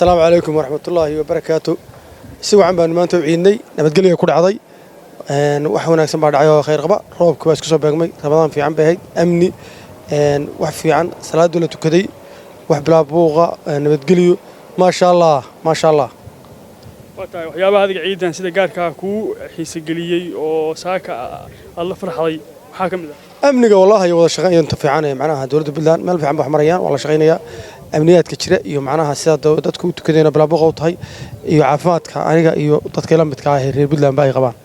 Asalaamu calaykum waraxmatullaahi wabarakaatu. Si wacan baanu maanta u ciidnay, nabadgelya ku dhacday, wax wanaagsan baa dhacay oo khayr qaba. Roobki baa isku soo beegmay, Ramadaan fiican bay ahayd, amni, wax fiican, salaadii la tukaday, wax bilaa buuqa, nabadgelyo, maasha Allah, maasha Allah. Waa tahay, waxyaabaha adiga ciidan sida gaarkaa kuu xiisogeliyey oo saaka aad la farxday maxaa ka mid ah? Amniga wallahi iyo wada shaqayn inta fiican ee macnaha dowladda Puntland meel fiican ba wax marayaan, waa la shaqaynayaa. Amniyaadka jira iyo macnaha sida dadku u tukadayna bilaa buuqa u tahay iyo caafimaadka aniga iyo dadka la midka ah ee reer Puntland ba ay qabaan.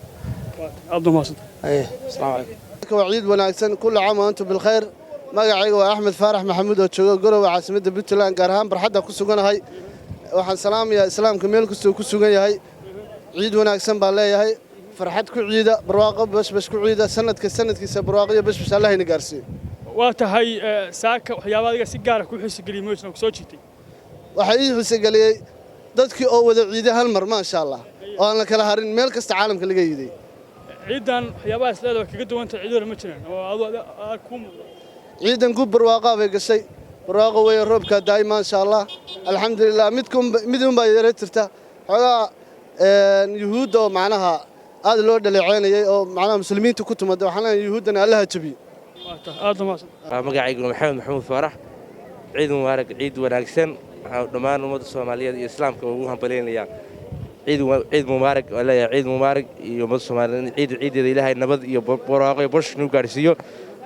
Aad u mahadsantahay. Asalaamu calaykum. Waa ciid wanaagsan, كل عام وأنتم بالخير. Magacayga waa Axmed Faarax Maxamuud oo jooga Garowe, caasimadda Puntland, gaar ahaan barxadda ku suganahay. Waxaan salaamayaa islaamka meel kastuu ku sugan yahay. Ciid wanaagsan baan leeyahay. Farxad ku ciida, barwaaqo, bashbash ku ciida. Sanadka sanadkiisa barwaaqo iyo bashbash Allahayna gaarsiiyo. Waa tahay, saaka waxyaaba adiga si gaara kuu xiisogeliyey moojna ku soo jiitay? Waxaa ii xiisogeliyey dadkii oo wada ciiday hal mar, maasha Allah, oo aan la kala harin, meel kasta caalamka laga yiday. Ciidan waxyaabaha is leedahay kaga duwanta ciid hore ma jiraan oo adu aad kuu muuqda? Ciidan ku barwaaqaa bay gashay, barwaaqo weeye, roobkaa daa'ay, maasha Allah, alxamdulilah. Mid unbaa yara jirta xoogaa, Yuhuudda oo macnaha aad loo dhaleeceynayay oo macnaha muslimiinta ku tumada. Waxaan leeyahay Yuhuuddana Allaha jabiyo. Waa tahay, aad u mahadsantahay. Magacaygu Maxamed Maxamuud Faarax. Ciid mubaarak, ciid wanaagsan. Waxaan dhammaan ummadda Soomaaliyeed iyo islaamka ugu hambalyaynayaa ciid mubaarak. Waan leeyahay ciid mubaarak iyo ummadda Soomaaliyeed ciid ciideeda Ilaahay nabad iyo barwaaqo iyo bosh nuu gaarsiiyo,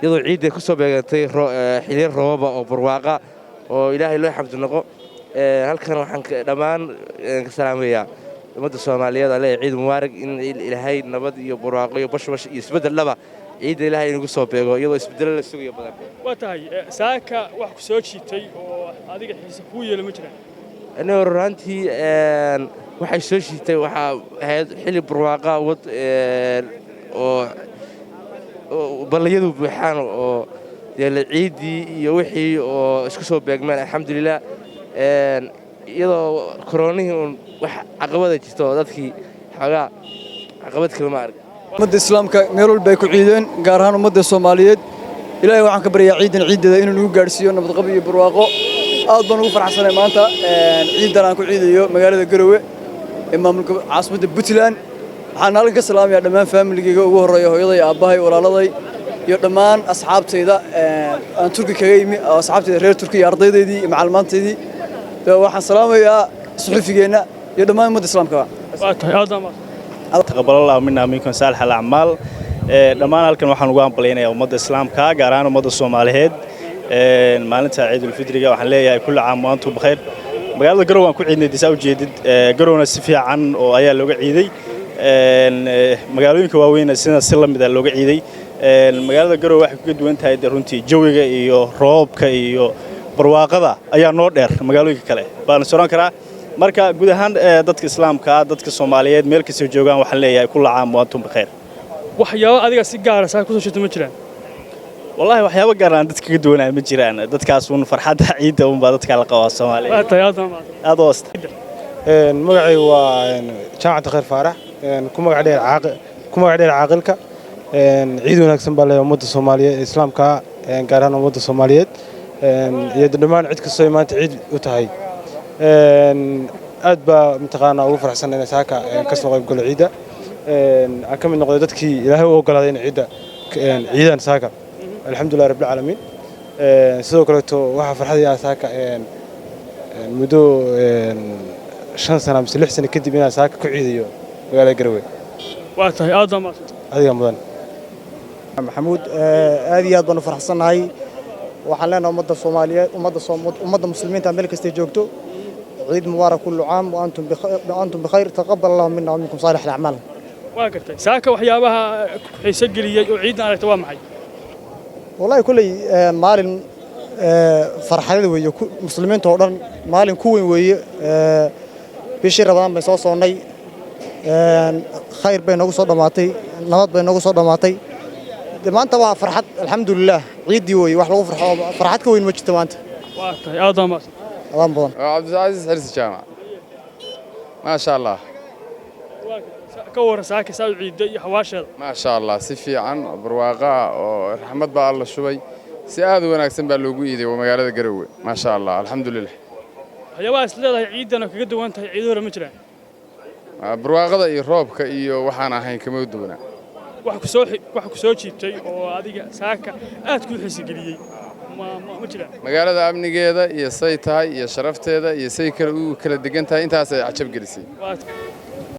iyadoo ciidda ku soo beegantay xilliyo roobaba oo barwaaqa oo Ilaahay loo xamdi noqo. Halkan waxaan dhammaan ka salaamayaa ummadda Soomaaliyeed. Aan leeyahay ciid mubaarak, in Ilaahay nabad iyo barwaaqo iyo bashbash iyo isbeddel dhaba ciidda Ilaahay inagu soo beego, iyadoo isbeddelo la sugayo badan. Waa tahay, saaka wax ku soo jiitay oo adiga xiise kuu yeela ma jiraan? Aniga runaantii waxay soo jiitay waxaa ahayd xilli barwaaqa wad oo ballayadu buuxaan oo dee la ciiddii iyo wixii oo isku soo beegmeen, alxamdulilah, iyadoo koroonihii uun wax caqabada jirto oo dadkii xoogaa caqabad kale ma arag. Ummadda islaamka meel walba ay ku ciideen, gaar ahaan ummadda Soomaaliyeed, Ilaahay waxaan ka baryaa ciidan ciiddeeda inuu nagu gaadhsiiyo nabadqab iyo barwaaqo. Aad baan ugu faraxsanahay maanta ciidan aan ku ciidayo magaalada Garowe ee maamulka caasimadda Puntland. Waxaan halkan ka salaamayaa dhammaan faamiligeyga, ugu horreeya hooyaday, aabbahay, walaaladay iyo dhammaan asxaabtayda aan Turki kaga yimi, oo asxaabtayda reer Turki iyo ardaydaydii iyo macallimaantaydii. Waxaan salaamayaa suxufigeenna iyo dhammaan ummadda islaamkaba. Waa tahay, aad baa mahadsan. تقبل الله منا منكم صالح الأعمال. Dhammaan halkan waxaan ugu hambalyaynayaa ummadda islaamka, gaar ahaan ummadda Soomaaliyeed, maalinta Ciidulfidriga. Waxaan leeyahay كل عام وأنتم بخير. Magaalada Garow waan ku ciidnay, disaa ujeedid. Garowna si fiican oo ayaa looga ciiday, magaalooyinka waaweyna sida si la mida looga ciiday. Magaalada Garow waxay kaga duwan tahay dee runtii jawiga iyo roobka iyo barwaaqada ayaa noo dheer magaalooyinka kale baan soran karaa. Marka guud ahaan dadka islaamka, dadka Soomaaliyeed meel kastoo joogaan, waxaan leeyahay كل عام وأنتم بخير. Waxyaabo adiga si gaara saa kusoo jirta ma jiraan? Wallahi waxyaabo gaar aan dadka kaga duwanaya ma jiraan. Dadkaas uun farxadda ciidda uun baa dadka la qabaa Soomaaliya. Waa tahay, aad baa mahadsan. Aad hoosta. Magacaygu waa Jaamacadda Khayr Faarax, ku magac dheer caaqi, ku magac dheer Caaqilka. Ciid wanaagsan baa leeyahay ummadda Soomaaliyeed, islaamka, gaar ahaan ummadda Soomaaliyeed iyo dhammaan cid kastoo maanta ciid u tahay. Aad baa mataqaanaa ugu faraxsan inay saaka ka soo qayb galo ciidda, aan ka mid noqday dadkii Ilaahay u ogolaaday in ciidda ciidaan saaka, alxamdulilah rabbil caalamiin. Sidoo kaleeto waxaa farxadii ah saaka muddo 5 sano mise 6 sano kadib inaan saaka ku ciidayo magaalada Garowe. Waa tahay, aad baa mahadsan. Adiga mudan. Maxamuud, aad iyo aad baan u faraxsannahay. Waxaan leenahay ummadda Soomaaliyeed, ummadda muslimiinta meel kastay joogto, ciid mubaarak، كل عام وأنتم بخير، تقبل الله منا ومنكم صالح الأعمال. Waa gartay, saaka waxyaabaha xiiso geliyey oo ciidan aragta waa maxay? Wallahi kulley maalin farxadeed weeye, muslimiinta oo dhan maalin ku weyn weeye. Bishii Ramadaan bay soo soonnay, khayr bay noogu soo dhammaatay, nabad bay noogu soo dhammaatay. Maanta waa farxad, alxamdulilah, ciiddii weeye. Wax lagu farxo, farxad ka weyn ma jirto maanta. Waa tahay, aad baa mahadsan. Adaan badan. Cabdilcasiis Xirsi Jaamac, maasha Allah. Ka waran saaka saa u ciidday iyo xawaasheeda? Maasha Allah, si fiican oo barwaaqa ah oo raxmad baa Alla shubay, si aad u wanaagsan baa loogu iiday magaalada Garowe, maasha Allah, alxamdulilah. Waxyaabaha is leedahay ciidan oo kaga duwan tahay ciido hore ma jiraan? Barwaaqada iyo roobka iyo waxaan ahayn kama duwana. Wax ku soo jiibtay oo adiga saaka aad kuu xiisogeliyey ma jiraan? Magaalada amnigeeda iyo say tahay iyo sharafteeda iyo say kale u kala degan tahay, intaasay cajab gelisay. Waa